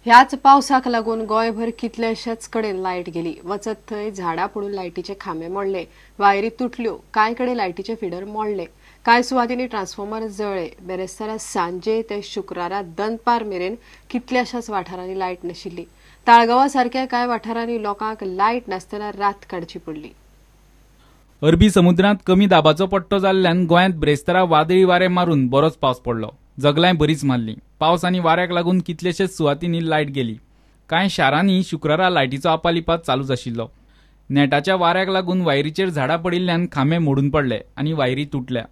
ह्याच पावसाक लागून गोंयभर कितलेशेच कडेन लायट गेली. वचत थंय झाडां पडून लायटीचे खांबे मोडले, वायरी तुटल्यो, कांय कडेन लायटीचे फिडर मोडले, कांय सुवातींनी ट्रान्सफॉर्मर जळ्ळे. बेरेस्तारा सांजे ते शुक्रारा दनपार मेरेन कितल्याशाच वाठारांनी लायट नाशिल्ली. ताळगांवा सारक्या कांय वाठारांनी लोकांक लायट नासतना रात काडची पडली. अरबी समुद्रांत कमी दाबाचो पट्टो जाल्ल्यान गोंयांत ब्रेस्तारा वादळी वारें मारून बरोच पावस पडलो. जगलांय बरीच मारली. पावस आनी वाऱ्याक लागून कितलेशेच सुवातींनी लायट गेली. कांय शारांनी शुक्रारा लायटीचो आपालिपात चालूच आशिल्लो. नेटाच्या वाऱ्याक लागून वायरीचेर झाडां पडिल्ल्यान खांबे मोडून पडले आनी वायरी तुटल्या.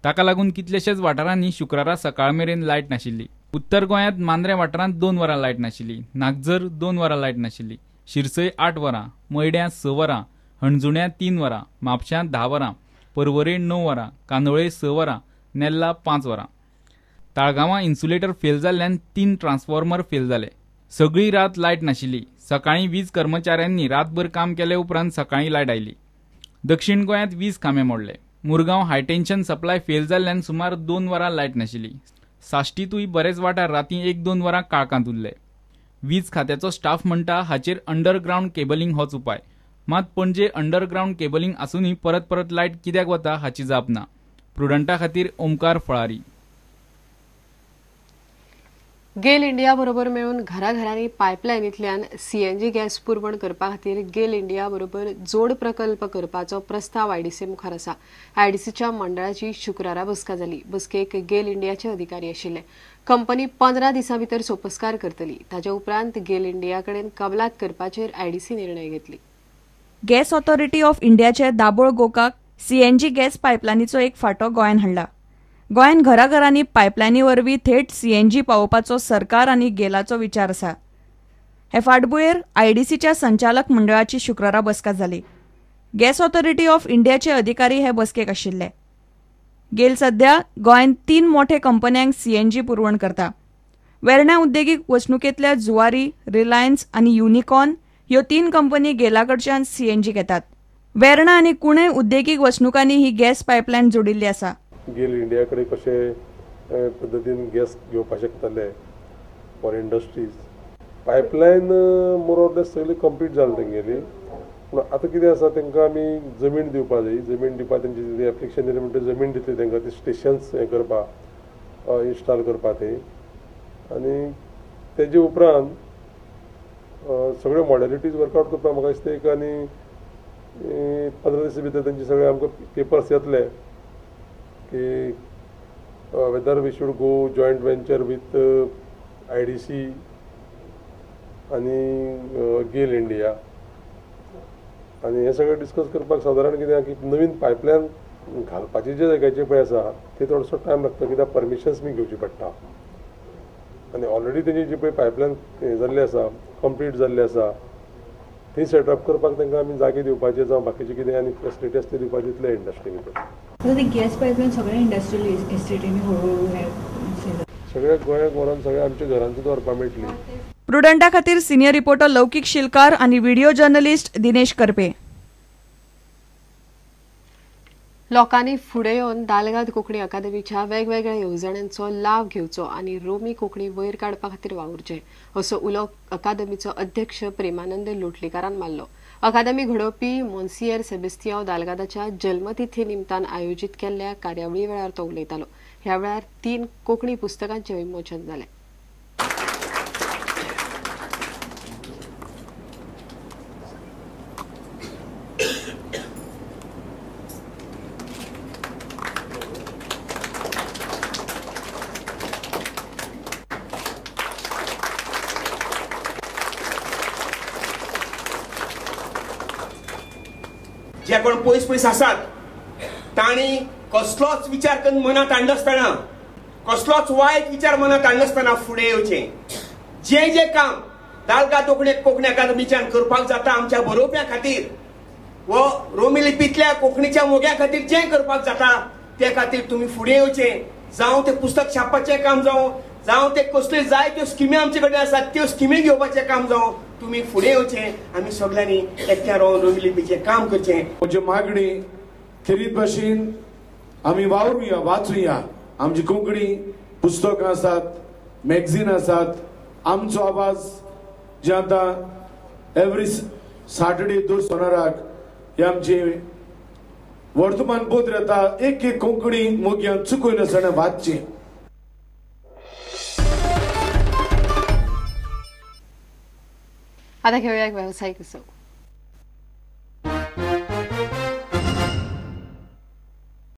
ताका लागून कितलेशेच वाठारांनी शुक्रारा सकाळ मेरेन लायट नाशिल्ली. उत्तर गोंयांत मांद्रें वाठारांत 2 वरां लायट नाशिल्ली, नागझर 2 वरां लायट नाशिल्ली, शिरसय 8 वरां, मयड्यां 6 वरां, हणजुण्या 3 वरां, म्हापश्यां 10 वरां, पर्वरे 9 वरां, कांदोळे 6 वरां, नेल्ला 5 वरां. ताळगांवां इन्सुलेटर फेल जाल्ल्यान 3 ट्रान्सफॉर्मर फेल जाले. सगळी रात लायट नाशिल्ली. सकाळीं वीज कर्मचाऱ्यांनी रातभर काम केले उपरांत सकाळीं लायट आयली. दक्षिण गोंयांत वीज खांबे मोडले. मुरगांव हायटेन्शन सप्लाय फेल जाल्ल्यान सुमार 2 वरां लायट नाशिल्ली. साश्टींतूय बरेच वाठार रातीं 1-2 वरां काळखांत उरले. वीज खात्याचो स्टाफ म्हणटा हाचेर अंडरग्रावंड केबलिंग होच उपाय. मात पणजे अंडरग्रावंड केबलिंग आसूनय परत परत लायट कित्याक वता हाची जाप ना. प्रुडंटा खातीर ओमकार फळारी. गेल इंडिया बरोबर मेळून घराघरांनी पायपलायनींतल्यान सीएनजी गॅस पुरवण करपा खातीर गेल इंडिया बरोबर जोड प्रकल्प करपाचो प्रस्ताव आयडीसी मुखार आसा. आयडीसीच्या मंडळाची शुक्रारा बसका जाली. बसकेक गेल इंडियाचे अधिकारी आशिल्ले. कंपनी 15 दिसां भितर सोपस्कार करतली. ताच्या उपरांत गेल इंडिया कडेन कबलात करपाचेर आयडीसी निर्णय घेतली. गॅस ऑथॉरिटी ऑफ इंडियाचे दाबोळ गोकाक सीएनजी गॅस पायपलायनीचो एक फांटो गोंयांत हाडला. गोंयांत घराघरांनी पायपलायनी वरवीं थेट सीएनजी पावोवपाचो सरकार आनी गेलाचो विचार आसा. हे फाटभुंयेर आयडीसीच्या संचालक मंडळाची शुक्रारा बसका जाली. गॅस ऑथॉरिटी ऑफ इंडियाचे अधिकारी हे बसकेक आशिल्ले. गेल सध्या गोंयांत 3 मोठे कंपन्यांक सीएनजी पुरवण करता. वेर्णा उद्देगीक वसणुकेंतल्या जुवारी, रिलायन्स आनी युनिकॉर्न ह्यो 3 कंपनी गेलाकडच्यान सीएनजी घेतात. वेर्णा आनी कुणे उद्देगीक वसणुकांनी ही गॅस पायपलायन जोडिल्ली आसा. गेल इंडिया कडेन कशे पद्दतीन गॅस घेवपाक शकतले for industries. Pipeline more or less सगळी कंप्लीट जालें तेंगेली. पूण आतां कितें आसा, तांकां आमी जमीन दिवपा जाय. जमीन दिवपा तेंची एप्लिकेशन दिलें म्हणटकीर जमीन दितली तांकां, ती स्टेशन्स हें करपा, इन्स्टॉल करपा थंय. आनी तेजे उपरांत सगळ्यो मॉडेलिटीज वर्कआवट करपाक म्हाका दिसता एक आनी 15 दिसां भितर तेंचे सगळे आमकां पेपर्स येतले की whether we should go joint venture with IDC आनी गेल इंडिया. आनी हें सगळें डिस्कस करपाक सादारण कितें की नवीन पायपलायन घालपाची जे जाग्याचे पळय आसा ते थोडोसो टायम लागता, कित्याक परमिशन्स बी घेवची पडटा. आनी ऑलरेडी तेजी जी पळय पायपलायन हें जाल्ली आसा, कंप्लीट जाल्ली आसा, ती सेटअप करपाक तांकां आमी जागे दिवपाचे जावं बाकीचे कितें आनी फेसिलिटी आसा ती दिवपाची इतले इंडस्ट्री भितर. गॅस पायपलायन सगळ्या इंडस्ट्रियल इस्टेटींनी हळूहळू सगळ्या गोंयाक व्हरोन सगळ्या आमच्या घरांत सुद्दां व्हरपाक मेळटली. प्रुडंटा खातीर सिनियर रिपोर्टर लौकीक शिलकार आनी व्हिडिओ जर्नलिस्ट दिनेश करपे. लोकांनी फुडें येवन दालगाद कोंकणी अकादमीच्या वेगवेगळ्या येवजण्यांचो लाव घेवचो आनी रोमी कोंकणी वयर काडपा खातीर वावुरचें असो उलो अकादमीचो अध्यक्ष प्रेमानंद लोटलीकारान मारलो. अकादमी घडोवपी मोन्सियर सेबेस्तियांव दालगादाच्या जल्मतिथी निमतान आयोजीत केल्ल्या कार्यावळी वेळार तो उलयतालो. ह्या वेळार 3 कोंकणी पुस्तकांचें विमोचन जालें. जे कोण पयस पयस आसात तांणी कसलोच विचार करून मनांत हाडनासतना, कसलोच वायट विचार मनांत हाडनासतना फुडें येवचें. जें जें काम दालगाद कोंकणी अकादमीच्यान करपाक जाता आमच्या बरोवप्या खातीर वो रोमी लिपींतल्या कोंकणीच्या मोग्या खातीर जें करपाक जाता ते खातीर तुमी फुडें येवचें. जावं तें पुस्तक छापपाचें काम जावं, जावं ते कसल्यो जाय त्यो स्किमी आमचे कडेन आसात त्यो स्किमी घेवपाचें काम जावं, तुमी फुडें येवचें. आमी सगळ्यांनी एकठांय रावन रोमी लिपीचें काम करचें. म्हजी मागणी खेरीत भाशेन आमी वावरुया, वाचुया. आमची कोंकणी पुस्तकां आसात, मॅगझीन आसात, आमचो आवाज जे आतां एवरी सॅटर्डे दर सोनाराक हे आमचे वर्तमानपत्र येता, एक एक कोंकणी मोगयान चुकय नासतना वाचचें. आता घेऊया एक व्यावसायिक उत्सव.